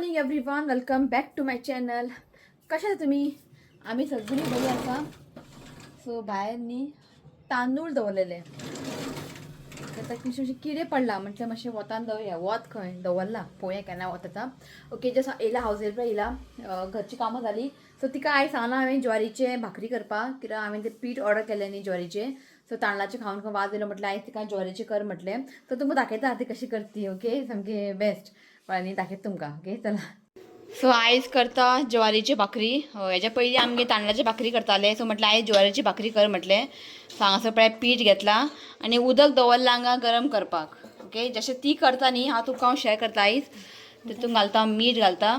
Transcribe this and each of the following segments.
Morning everyone, welcome back to my channel. कशें आसा तुमी? आमी सगळीं बरी आसा. सो भायर न्ही तांदूळ दवरलेले, आतां मातशें मातशें किडें पडला, म्हटलें मातशें वतान दवरया. वत खंय दवरला, पळोवया केन्ना वत येता. ओके, जस्ट येयला हावज हेल्पर येयला. घरची कामां जाली. सो तिका आयज सांगलां हांवें ज्वारीचें भाकरी करपाक, कित्याक हांवें तें पीठ ऑर्डर केलें न्ही ज्वारीचें. सो तांदळाचें खावन खावन वाज येयलो, म्हटलें आयज तिका ज्वारीचें कर म्हटलें. सो तुमकां दाखयता ती कशी करती. ओके, सामकें बेस्ट आनी दाखयता तुमकां. ओके, चला. सो आयज करता ज्वारीची भाकरी. हेज्या पयलीं आमगे तांदळाची भाकरी करताले. सो म्हटलें आयज ज्वारीची भाकरी कर म्हटलें. सो हांगासर पळय पीठ घेतलां आनी उदक दवरलां हांगा गरम करपाक. ओके, जशें ती करता न्ही हांव तुमकां हांव शेअर करता आयज. तितून घालता मीठ घालता.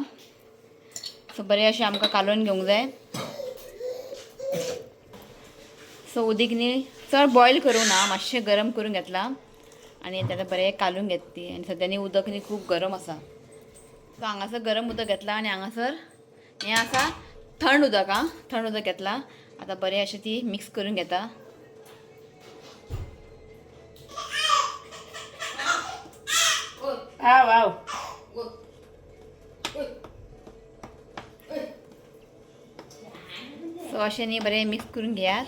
सो बरें अशें आमकां कालोवन घेवंक जाय. सो उदीक न्ही चड बॉयल करूं ना, मातशें गरम करून घेतलां आनी ताका बरें कालून घेता ती. आनी सद्या न्ही उदक न्ही खूब गरम आसा. सो हांगासर गरम उदक घेतलां आनी हांगासर हें आसा थंड उदक. आं, थंड उदक घेतलां. आतां बरें अशें ती मिक्स करून घेता. आव आव. सो अशें न्ही बरें मिक्स करून घेयात.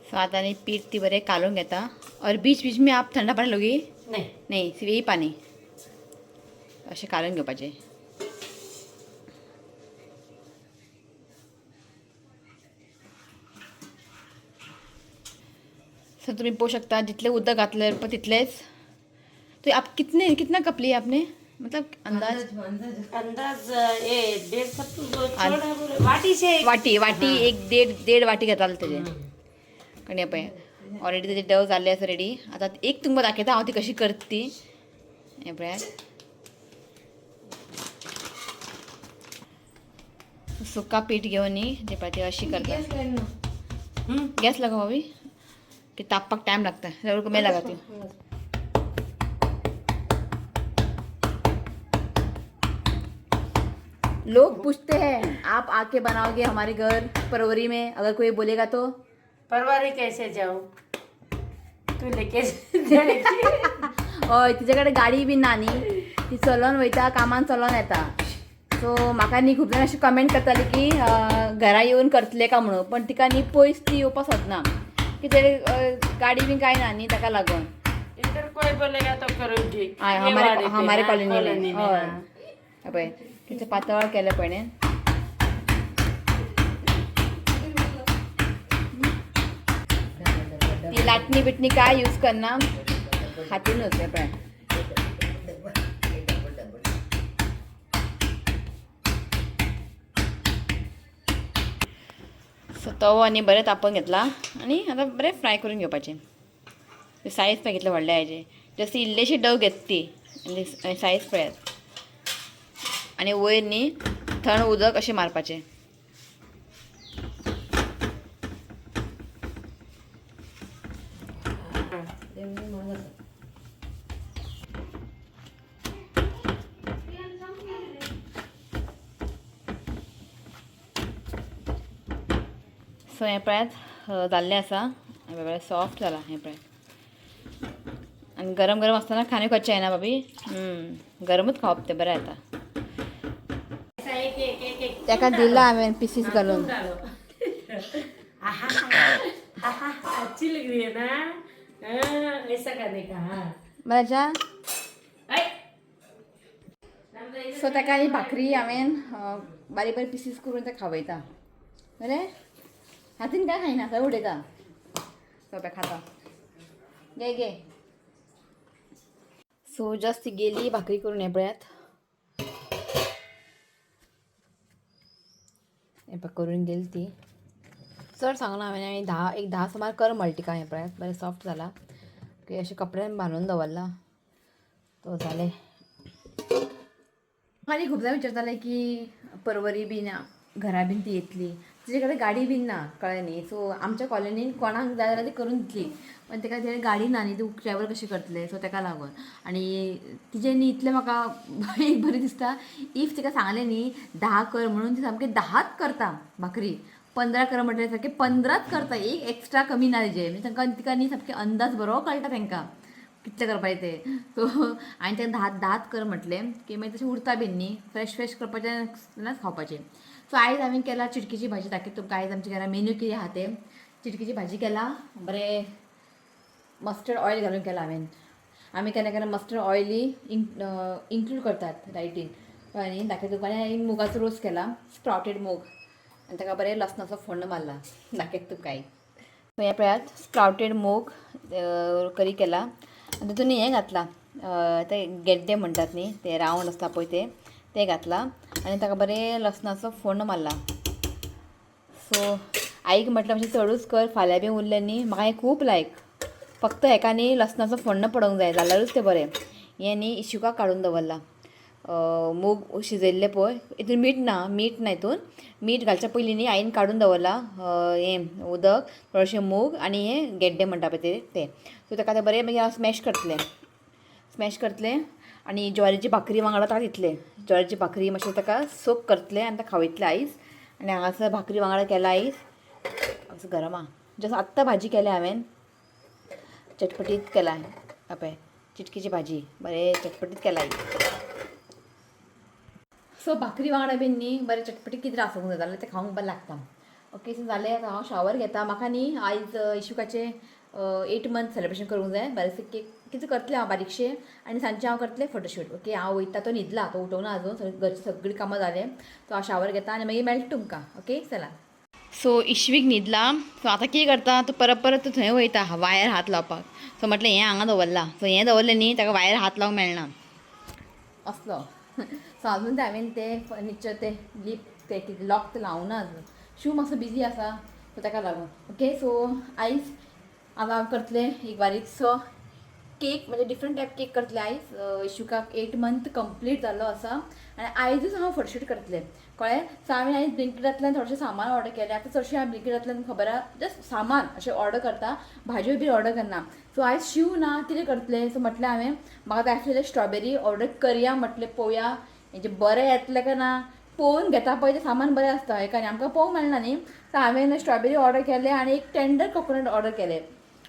सो आतां न्ही पीठ ती बरें कालोवन घेता. और बीच बीच में आप ठंडा पाणी लोगी? नाही. नाही, सिर्फ यही पाणी. अशें कालोवन घेवपाचें. सो तुम्ही पळोवंक शकता, जितलें उदक घातलें पळय तितलेंच. तो आप कितने कितना कप लिया आपने, मतलब अंदाज? अंदाज ये डेढ़ कप छोड़ा बोले, वाटी से एक. वाटी वाटी एक देड देड वाटी घेताले तेजे. आनी हें पळय ऑलरेडी तेजे डव जाल्ले आसा रेडी. आतां एक तुमकां दाखयता हांव ती कशी करता ती. हें पळयात, सुका पीठ घेवन न्ही ते पळय ती अशी करता. गॅस लगाओ भाभी, की तापपाक टायम लागता. मैं लगाती हूँ. लोग पूछते हैं आप आके बनाओगे हमारे घर परवरी में, अगर कोई बोलेगा तो? परवारी कैसे जाऊँ? तू लेके जाएगी. हय, तिच्याकडे गाडी बी ना न्ही, ती चलोन वयता कामान, चलोन येता. सो म्हाका न्ही खूब जाण अशें कमेंट करताले की घरा येवन करतले का म्हणून, पण तिका न्ही पयस ती येवपाक सोदना, कित्याक गाडी बी कांय ना न्ही ताका लागून. इधर कोई बोलेगा तो करूँगी. हय. ये हमारे वाले पे, हमारे हाँ, कॉलनी कॉलोनी में. में. हय. हाँ. हे पळय तिचें पातळ केलें पळय. ती लाटणी बिटणी काय यूज करना, हातीनूच. हे पळय. सो तवो आनी बरें तापोवन घेतला आनी आतां बरें फ्राय करून घेवपाचें. ते सायज पळय कितले व्हडले हाजे. जस्ट इल्लेशी डव घेता ती आनी सायज पळयात. आनी वयर न्ही थंड उदक अशें मारपाचें. सो हें पळयात, जाल्लें आसा. हें पळय, सॉफ्ट जाला. हें पळयात. आनी गरम गरम आसतना खाणे कच्चें जायना भाभी. गरमूच खावप तें बरें जाता. ऐसा एक एक एक एक. ताका दिला हांवें पिसीस हाँ, घालून. तुम डालो. आहा, आहा, अच्छी लग रही है ना? हाँ, ऐसा करने का, हाँ. बरें. ऐ. सो ताका आनी भाकरी हांवें बारीक बारीक पिसीस करून ते खावयता. बरें हातीन काय खायना, थंय उडयता. सोंपें खाता. घे घे. सो जस्ट ती गेली भाकरी करून. हें पळयात, हें पळय, करून गेली ती. चड सांगना हांवें, हांवें 10 एक 10 सुमार कर म्हणलें तिका. हें पळयात, बरें सॉफ्ट जाला. ओके, अशें कपड्यान बांदून दवरला तो. जालें. आनी खूब जाण विचारताले की परवरी बीन घरा बीन ती येतली. तिचे कडेन गाडी बीन ना, कळ्ळें न्ही. सो आमच्या कॉलनीन कोणाक जाय जाल्यार ती करून दितली, पण तेका तिचे गाडी ना न्ही, तूं ट्रॅवल कशें करतलें, सो तेका लागून. आनी तिजें न्ही इतलें म्हाका एक बरें दिसता, if तिका सांगलें न्ही 10 कर म्हणून, ती सामकें 10च करता भाकरी, 15 कर म्हटल्यार सारकें 15च करता, एक एक्स्ट्रा कमी ना तिजें. म्हणजे तांकां तिका न्ही सामकें अंदाज बरो कळटा तांकां कितलें करपाचें तें. सो आनी तांकां 10 कर म्हटलें की मागीर तशें उरता बीन न्ही, फ्रेश फ्रेश करपाचें तेन्नाच खावपाचें. सो आयज हांवें केला चिटकीची भाजी. दाखयता तुमकां आयज आमच्या घरा मेन्यू कितें आहा तें. चिटकीची भाजी केला, बरें मस्टर्ड ऑयल घालून केला हांवें. आमी केन्ना केन्ना मस्टर्ड ऑयली इन्क्लूड करतात डायटीन, कळ्ळें न्ही. दाखयता तुमकां. आनी मुगाचो रोस केला, स्प्रावटेड मूग, आनी ताका बरें लसणाचो फोण्ण मारला. दाखयता तुमकां. हें पळयात, स्प्रावटेड मूग करी केला आनी तितून हें घातलां, ते गेड्डे म्हणटात न्ही, ते रावंड आसता पळय ते, ते घातलां आनी ताका बरें लसणाचो फोण्ण मारला. सो आईक म्हटलें मातशें चडूच कर, फाल्यां बी उरलें न्ही. म्हाका हें खूब लायक, फक्त हेका न्ही लसणाचो फोण्ण पडोंक जाय जाल्यारूच तें बरें. हें न्ही इशुकाक काडून दवरलां, मूग शिजयल्ले पळय, हितून मीठ ना, मीठ ना हितून. मीठ घालच्या पयलीं न्ही आईन काडून दवरलां हें उदक, थोडेशें मूग आनी हें गेड्डे म्हणटा पळय ते ते. सो ताका आतां बरें मागीर हांव स्मॅश करतलें, स्मॅश करतलें आनी ज्वारीची भाकरी वांगडा ताका दितलें. ज्वारीची भाकरी मातशें ताका सोक करतलें आनी ताका खावयतलें आयज. आनी हांगासर भाकरी वांगडा केला आयज, असो गरम आहा. जस्ट आत्तां भाजी केल्या हांवें, चटपटीत केला पळय चिटकीची भाजी, बरें चटपटीत केला. सो भाकरी वांगडा बीन न्ही बरें चटपटीत कितें आसूंक जाय जाल्यार तें खावंक बरें लागता. ओके, सो जालें, आतां हांव शावर घेता. म्हाका न्ही आयज इशुकाचें 8 मंथ सेलिब्रेशन करूंक जाय. बारीकशें केक कितें करतलें हांव बारीकशें, आनी सांजचें हांव करतलें फोटोशूट. ओके, हांव वयता, तो न्हिदला, तो उठोवना अजून, घरची सगळीं कामां जालें. सो हांव शावर घेता आनी मागीर मेळटा तुमकां. ओके, चला. सो इश्वीक न्हिदला, सो आतां कितें करता तो, परत परत तो थंय वयता वायर हात लावपाक. सो म्हटलें हें हांगा दवरलां, सो हें दवरलें न्ही ताका वायर हात लावंक मेळना असलो. सो अजून तें हांवें तें फर्निचर तें लिप तें कितें लॉक तें लावना अजून, शू मातसो बिजी आसा, सो ताका लागून. ओके, सो आयज हांव करतलें एक बारीकसो केक, म्हणजे डिफरंट टायप केक करतलें आयज. इशुकाक 8 मंथ कंप्लीट जाल्लो आसा आनी आयजूच हांव फोटोशूट करतलें, कळ्ळें. सो हांवें आयज ब्लिंकिटांतल्यान थोडेशें सामान ऑर्डर केलें. आतां चडशें हांव ब्लिंकिटांतल्यान खबर आहा जस्ट सामान अशें ऑर्डर करता, भाजयो बी ऑर्डर करना. सो आयज शीव ना, कितें करतलें. सो म्हटलें हांवें म्हाका जाय आसलेलें स्ट्रॉबेरी ऑर्डर करया म्हटलें, पळोवया हेजें बरें येतलें काय ना. पळोवन घेता पळय तें सामान बरें आसता, हेका न्ही आमकां पळोवंक मेळना न्ही. सो हांवें स्ट्रॉबेरी ऑर्डर केलें आनी एक टेंडर कोकोनट ऑर्डर केलें.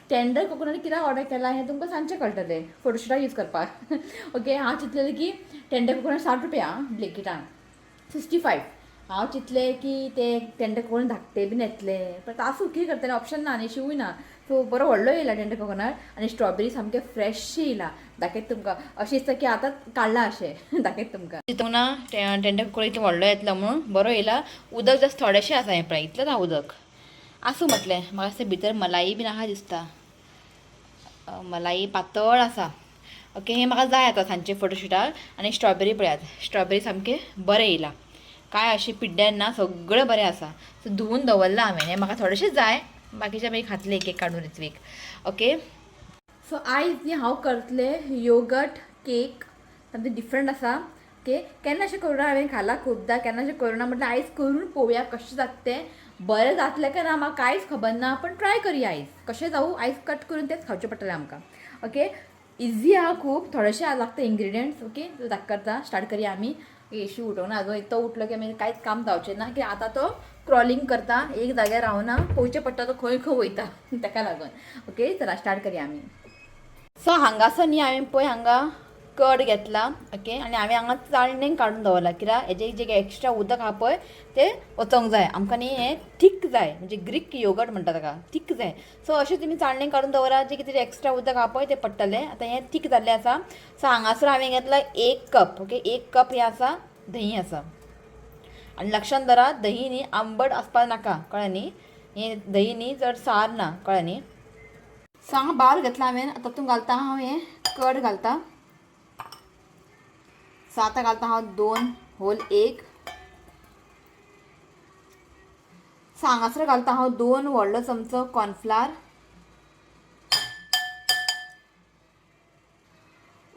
टेंडर कोकोनट कित्याक ऑर्डर केला हें तुमकां सांजचें कळटलें, फोटोशुटाक यूज करपाक. ओके, हांव चिंतलेलें की टेंडर कोकोनट 60 रुपया ब्लिंकिटान 65, हांव चिंतलें की ते टेंडर कोकोनट धाकटे बीन येतले, पण आसूं कितें करतलें, ऑप्शन ना आनी शिवूय ना. सो बरो व्हडलो येयला टेंडर कोकोनट आनी स्ट्रॉबेरी सामकें फ्रेश येयला. दाखयता तुमकां, अशें दिसता की आतां काडलां अशें. दाखयता तुमकां. चिंतूंक ना टेंडर कोकोनट इतलो व्हडलो येतलो म्हणून, बरो येयला. उदक जस्ट थोडेशें आसा, हें पळय इतलेंच आहा उदक. आसूं म्हटलें, म्हाका दिसता भितर मलाई बीन आहा दिसता, मलाई पातळ आसा. ओके, हें म्हाका जाय आतां सांजचें फोटोशुटाक. आनी स्ट्रॉबेरी पळयात, स्ट्रॉबेरी सामकें बरें येयलां, कांय अशें पिड्ड्यार ना, सगळें बरें आसा. सो धुवून दवरलां हांवें, हें म्हाका थोडेशें जाय, बाकीचें मागीर खातलें एक एक काडून रित्वीक. ओके, सो आयज न्ही हांव करतलें योगट केक, सामकें डिफरंट आसा. ओके, केन्ना अशें करूं हांवें खालां खुबदां, केन्ना अशें करूं ना, म्हटल्यार आयज करून पळोवया कशें जाता तें. बरें जातलें काय ना म्हाका कांयच खबर ना, पण ट्राय करया आयज कशें जावं, आयज कट करून तेंच खावचें पडटलें आमकां. ओके, इजी आहा खूब, थोडेशे लागता इंग्रिडियंट्स. ओके, सो करता स्टार्ट करया आमी. येशू उठोवंक ना अजून, तो उठलो की मागीर कांयच काम जावचें ना, की आतां तो क्रॉलिंग करता, एक जाग्यार रावना, पळोवचें पडटा तो खंय खंय वयता, ताका लागून. ओके, चला स्टार्ट करया आमी. सो हांगासर न्ही हांवें पळय हांगा कर्ड घेतला. ओके, आनी हांवें हांगा चाळणेन काडून दवरला, कित्याक हेजें जें एक्स्ट्रा उदक आहा पळय तें वचोंक जाय आमकां न्ही, हें थीक जाय, म्हणजे ग्रीक योगर्ट म्हणटा ताका, थीक जाय. सो अशें तुमी चाळणेन काडून दवरा, जें कितें एक्स्ट्रा उदक आहा पळय तें पडटलें. आतां हें थीक जाल्लें आसा. सो हांगासर हांवें घेतला 1 कप. ओके, 1 कप हें आसा दही आसा. आनी लक्षान दवरा दही न्ही आंबट आसपाक नाका, कळ्ळें न्ही, हें दही न्ही चड सार ना, कळ्ळें न्ही. सो हांगा बावल घेतला हांवें, आतां तातूंत घालता हांव हें कर्ड घालता. सो आतां घालता हांव 2 होल 1. सो हांगासर घालता हांव 2 व्हडलो चमचो कॉर्नफ्लावर,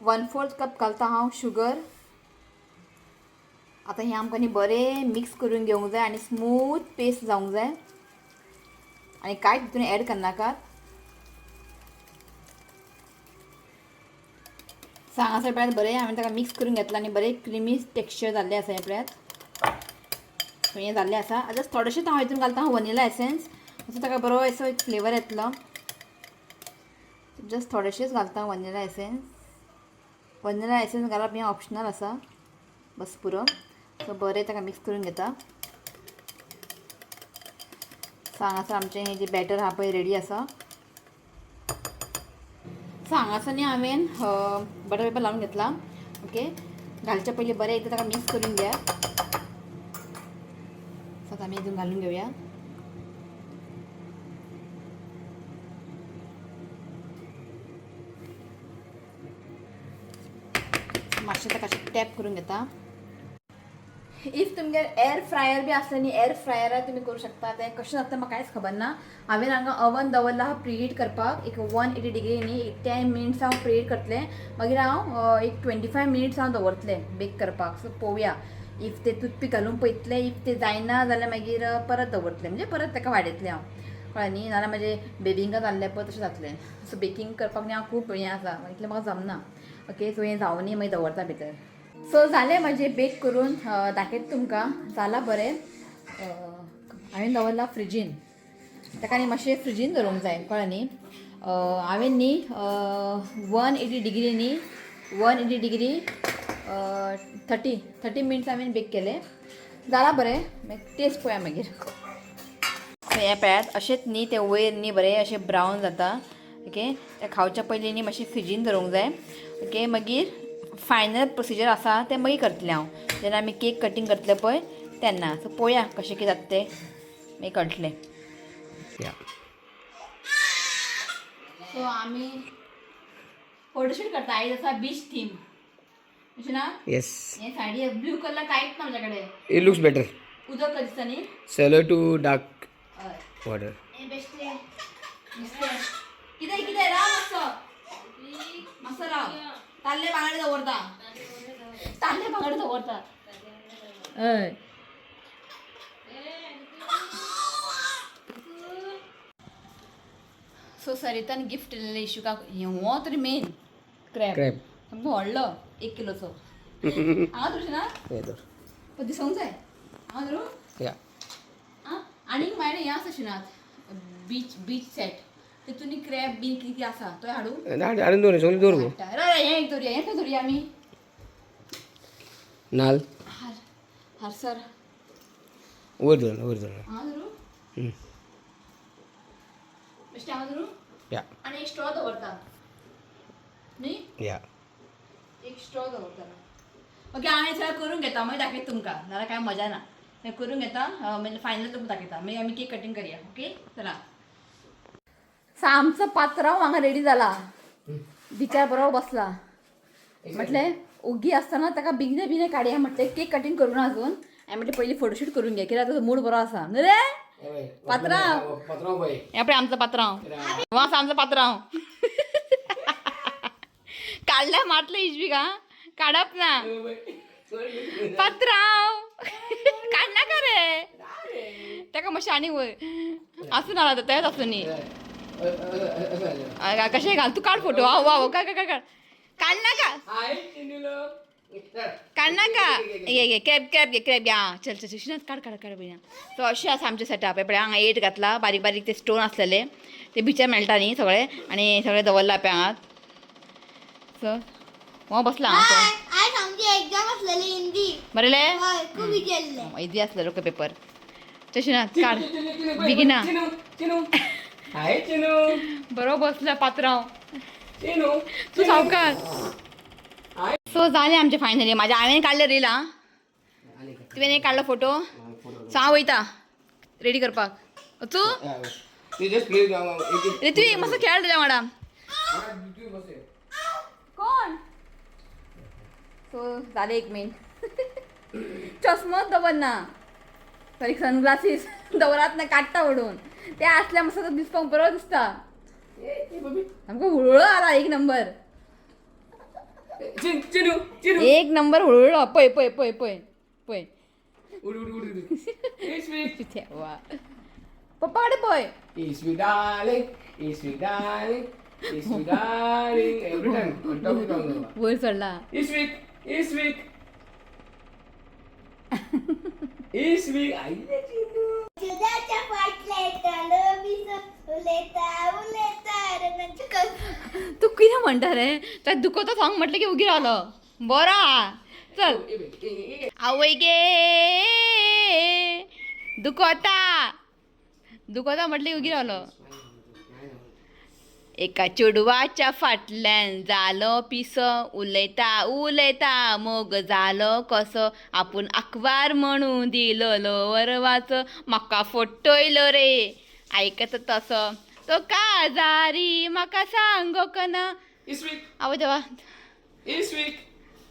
1/4 कप घालता हांव शुगर. आतां हें आमकां न्ही बरें मिक्स करून घेवंक जाय आनी स्मूथ पेस्ट जावंक जाय आनी कांय तितून एड करनाकात. सो हांगासर पळयात बरें हांवें ताका मिक्स करून घेतलां आनी बरें क्रिमी टेक्स्चर जाल्लें आसा हें पळयात. सो हें जाल्लें आसा. आतां थोडेशें हांव हितून घालता वनिला एसेन्स, सो ताका बरो असो एक फ्लेवर येतलो. जस्ट थोडेशेंच घालता वनिला एसेन्स. वनिला एसेन्स घालप हें ऑप्शनल आसा, बस पुरो. सो बरें ताका मिक्स करून घेता. सो हांगासर आमचें हें जें बॅटर आहा पळय रेडी आसा. सो हांगासर न्ही हांवें बटर पेपर लावन घेतला. ओके, घालच्या पयलीं बरें एकदां ताका मिक्स करून घेया. सो आतां आमी हितून घालून घेवया. मातशें ताका अशें टॅप करून घेता. If तुमगेर एअर फ्रायर बी आसलें न्ही, एअर फ्रायरार तुमी करूं शकता. तें कशें जाता म्हाका कांयच खबर ना. हांवें हांगा ओवन दवरला आहा प्रिहीट करपाक, एक 180 डिग्री न्ही, एक 10 मिनट्स हांव प्रिहीट करतलें. मागीर हांव एक 25 मिनट्स हांव दवरतलें बेक करपाक. सो पळोवया, if ते टूथपीक घालून पळयतलें, if ते जायना जाल्यार मागीर परत दवरतलें, म्हणजे परत ताका वाडयतलें हांव, कळ्ळें न्ही. नाजाल्यार म्हाजें बेबिंका जाल्लें पळय तशें जातलें. सो बेकींग करपाक न्ही हांव खूब हें आसा, इतलें म्हाका जमना. ओके, सो हें जावनी मागीर दवरता भितर. सो जालें म्हाजें बेक करून, दाखयता तुमकां जालां बरें. हांवें दवरलां फ्रिजीन, ताका न्ही मातशें फ्रिजीन दवरूंक जाय, कळ्ळें न्ही. हांवें न्ही 180 डिग्री न्ही, 180 डिग्री 30 मिनट्स हांवें बेक केलें. जालां बरें, मागीर टेस्ट पळया मागीर. सो हें पळयात, अशेंच न्ही तें वयर न्ही बरें अशें ब्रावन जाता. ओके, तें खावच्या पयलीं न्ही मातशें फ्रिजीन दवरूंक जाय. ओके, मागीर फायनल प्रोसिजर आसा तें मागीर करतलें हांव, जेन्ना आमी केक कटींग करतले पळय तेन्ना. सो पळोवया कशें कितें जाता तें मागीर कळटलें. सो आमी फोटोशूट करता. आयज आसा बीच थीम, अशें ना? येस. हे साडी ब्लू कलर कांयच ना म्हाज्या कडेन. It looks better. उदक दिसता न्ही. सेलो टू डार्क हय. वॉटर. हे बेश्टे नुस्तें कितें कितें, राव मातसो मातसो राव. ताल्ले बांगडे दवरता, ताल्ले बांगडे दवरता. हय. सो सरितान गिफ्ट दिलेलें इशुकाक, हो तरी मेन क्रॅब. क्रॅब. सामको व्हडलो, 1 किलोचो. हांगा धरचें ना? हे धर. पण दिसोंक जाय. हांगा धरूं? या. आं, आनीक मागीर हें आसा शिनात बीच सेट, तितून क्रॅब बी कितें कितें आसा तो हाडूं? हाडून दवर, सगळें दवर गो. हाडटा. राव, हें एक धरुया, हें खंय धरुया आमी? नाल. हार हारसर. वयर दवर, वयर दवर. हांगा धरूं? बेश्टें हांगा धरूं? या. आनी एक स्ट्रॉ दवरता न्ही? या. एक स्ट्रॉ दवरता. ओके, हांव हें सगळें करून घेता, मागीर दाखयता तुमकां, नाजाल्यार कांय मजा ना. हें करून घेता, मागीर फायनल तुमकां दाखयता, मागीर आमी केक कटींग करया. ओके, चला. सो आमचो पात्रांव हांगा रेडी जाला, बिचार बरो बसला. म्हटलें ओगी आसतना ताका बेगिना बेगिना काडया, म्हटलें केक कटींग करूं ना अजून. हांवें म्हटलें पयलीं फोटोशूट करून घे, कित्याक ताचो मूड बरो आसा न्हू रे पात्रांव? पात्रांव बाय. हें पळय आमचो पात्रांव, हो आसा आमचो पात्रांव. काडल्या मारतले इजवीक. आं, काडप ना पात्रांव, काडनाका रे ताका मातशें आनी वयर आसूं ना आतां तेंच आसूं न्ही. कशें घाल तूं, काड फोटो. हांव वाव, काड काड काड, काडनाका काडनाका. घे घे क्रॅब, क्रॅब घे, क्रॅब घे. आं, चल चल चल, काड काड काड पळया. सो अशें आसा आमचें सेटअप. हें पळय हांगा एट घातला, बारीक बारीक ते स्टोन आसलेले ते बिचार मेळटा न्ही सगळे, आनी सगळे दवरला पळय हांगात. सो हो बसला हांगा. आयज आमची एक्झाम आसलेली हिंदी. बरेले. हय, खूब विचारले. इजी आसलेलो का पेपर? तशें ना, काड बेगिना. हाय चिनू. बरो बसला पात्रांव. चिनू. तूं सावकार. सो जालें आमचें फायनली. म्हाज्या हांवें काडलें रील. आं, तुवें एक काडलो फोटो. सो हांव वयता रेडी करपाक. तूं रे, तूं मातसो खेळ तुज्या वांगडा. कोण? सो जालें, एक मिनट. चश्मोच दवरना, सॉरी, सनग्लासीस दवरात ना, काडटा ओडून. ते आसल्या मातसो दिसपाक बरो दिसता. सामको हुळहुळो आला, एक नंबर. चिनू चिनू. एक नंबर हुळहुळो. पळय पळय पळय पळय. पळय उड उड उड उड. इश्वी देवा, पप्पा कडेन पळय. Ishvi darling, Ishvi darling, Ishvi darling. Every time on top of वयर चडला. इश्वीक, इश्वीक, इश्वीक. आयले चिनू. तुझ्याच्या फाटले येतालो मी, उलयता उलयता रे. तूं कितें म्हणटा रे? त्या दुखोतो सांग म्हटलें की उगी रावलो. बरो आहा, चल. आवय गे, दुखोता दुखोता म्हटलें उगी रावलो. एका चेडवाच्या फाटल्यान जालो पिसो, उलयता उलयता मोग जालो कसो, आपूण आंकवार म्हणून दिलोलो वरवाचो, म्हाका फटयलो रे आयकता तसो, तो काजारी म्हाका सांगोक ना. इश्वीक. आवय देवा. इश्वीक.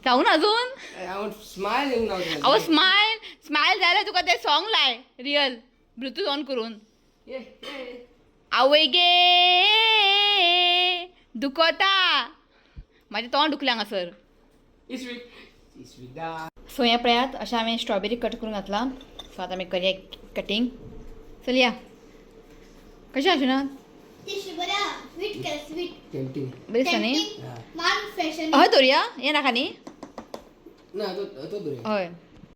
जाऊ ना अजून. हांव स्मायल येवंक ना. अहो, स्मायल स्मायल जाल्यार तुका ते सॉंग लाय, रियल ब्लुटूथ ऑन करून. ये ये. आवय गे, दुखोता, म्हाजें तोंड दुखलें हांगासर. इश्वीक, इश्वीक दा. सो हें पळयात, अशें हांवें स्ट्रॉबेरी कट करून घातलां. सो आतां आमी करया कटींग. चलया, कशें आशिना? बऱ्या, स्वीट कर, स्वीट. टेम्पटिंग. बरें दिसता न्ही? मान फॅशन. हय, दवरुया, हें नाका न्ही? ना, तो तो दवरुया. हय.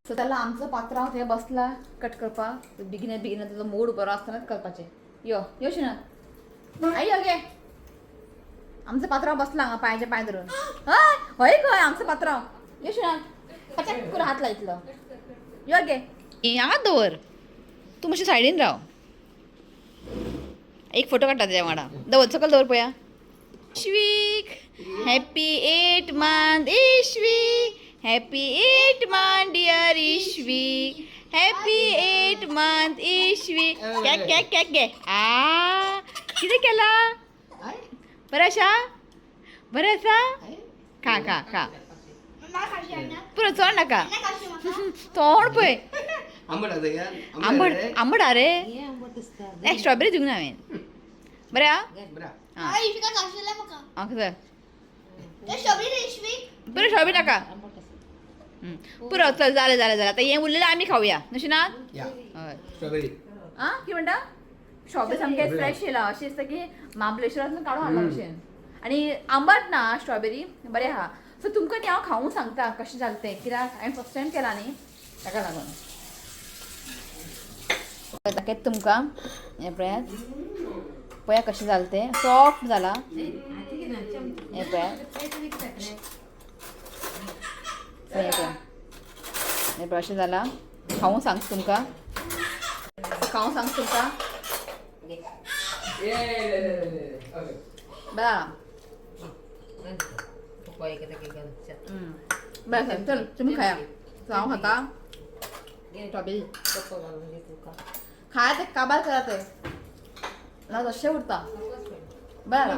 सो त्याला आमचो पात्रांव थंय बसला कट करपाक. बेगिना बेगिना ताजो मूड बरो आसतनाच करपाचें. यो यो शिनात, आई यो गे. आमचो पात्रांव बसला हांगा पांयाचे पांय धरून. हय हय खंय आमचो पात्रांव. यो शिनात, पचाक करून हात लायतलो. यो गे, हांगाच दवर तूं, मातशें सायडीन राव. एक फोटो काडटा तेज्या वांगडा. दवर, सकयल दवर पळया. Ishvik, happy 8 month Ishvik, happy 8 month dear Ishvik, happy 8 month Ishvik. Cake cake cake घे. आ, कितें केलां? बरें आसा, बरें आसा. खा खा खा. पुरो, चड नाका. तोंड पळय. आंबट आसा यार. आंबट आंबट आ रे. ए, स्ट्रॉबेरी दिवंक ना हांवें. बरें आ. बरं. आं. आं, चल. बरें, स्ट्रॉबेरी नाका. पुरो, चल, जालें जालें जालें. आतां हें उरलेलें आमी खावया न्हू ना? या. हय. स्ट्रॉबेरी. आं, कितें म्हणटा? स्ट्रॉबेरी सामकें फ्रेश येयला, अशें दिसता की महाबळेश्वरांतल्यान काडून हाडला भशेन. आनी आंबट ना स्ट्रॉबेरी, बरें आहा. सो तुमकां न्ही हांव खावूंक सांगता कशें जालें तें, कित्याक हांवें फर्स्ट टायम केलां न्ही, ताका लागून दाखयता तुमकां. हें पळयात, पळया कशें जालें तें. सॉफ्ट जालां. हें पळयात, हें पळया, हें पळय, अशें जालां. खावूंक सांगता तुमकां, खावूंक सांगता तुमकां. ये. ओके. बरें. बरें आसा. चल, तुमी खाया. सो हांव खाता स्ट्रॉबेरी. खाया ते, काबार करा ते ना, तशें उरता. बरें आसा.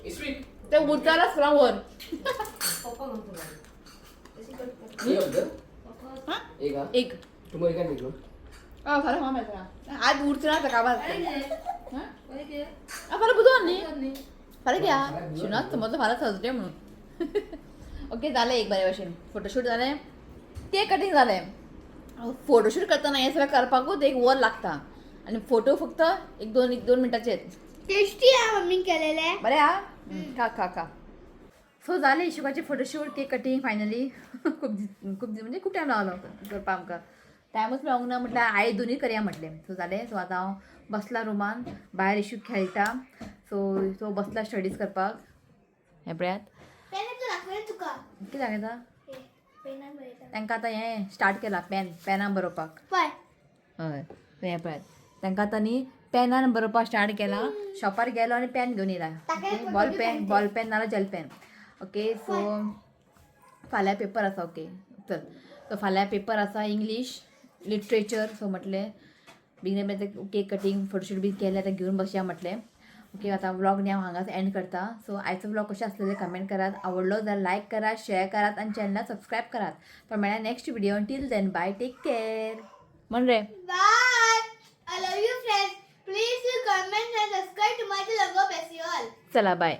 इश्वीक. ते उरताला स्कुलां वर. एक हा. एक. तुम्ही एका निघलो. हय, फाल्यां खावंक मेळटा. आज उरचो ना काबार. फाल्यां बुधवार न्ही? फाल्यां घ्या. शिनाच समजलो फाल्यां थर्सडे म्हणून. ओके, जालें एक बरे भशेन फोटोशूट जालें, केक कटींग जालें. फोटोशूट करतना हें सगळें करपाकूच एक वर लागता आनी फोटो फक्त एक दोन मिनटाचे. टेस्टी आहे मम्मी केलेले. बरें हा, खा खा खा. सो जालें इशुकाचें फोटोशूट, केक कटींग फायनली. खूब खूब म्हणजे खूब टायम लागलो करपाक. आमकां टायमूच मेळोंक ना. म्हटल्यार आई दोनूय करया म्हटलें. सो जालें. सो आतां हांव बसलां रुमान, भायर इशू खेळटा. सो तो बसला स्टडीज करपाक. हें पळयात. पेन दाखवलें तुका. कितें दाखयता? पेनान बरयता. तांकां आतां हें स्टार्ट केलां, पेन पेनां बरोवपाक. पळय. हय, हें पळयात, तांकां आतां न्ही पेनान बरोवपाक स्टार्ट केलां. शॉपार गेलो आनी पेन घेवन येयला, बॉल पेन, बॉल पेन नाल्यार जेल पेन. ओके, सो फाल्यां पेपर आसा. ओके, चल. सो फाल्यां पेपर आसा इंग्लीश लिटरेचर. सो म्हटलें बेगीन बेगीन केक कटींग, फोटोशूट बी केलें, आतां घेवन बसया म्हटलें. ओके, आतां व्लॉग न्ही हांव हांगाच एंड करता. सो आयचो व्लॉग कशें आसलेले कमेंट करात. आवडलो जाल्यार लायक करात, शेअर करात आनी चॅनलाक सबस्क्रायब करात. पण मेळ्या next video. Till then, bye, take care. म्हण रे. Bye. I love you, friends. Please you comment and subscribe to my channel. Go bless you all. चला, बाय.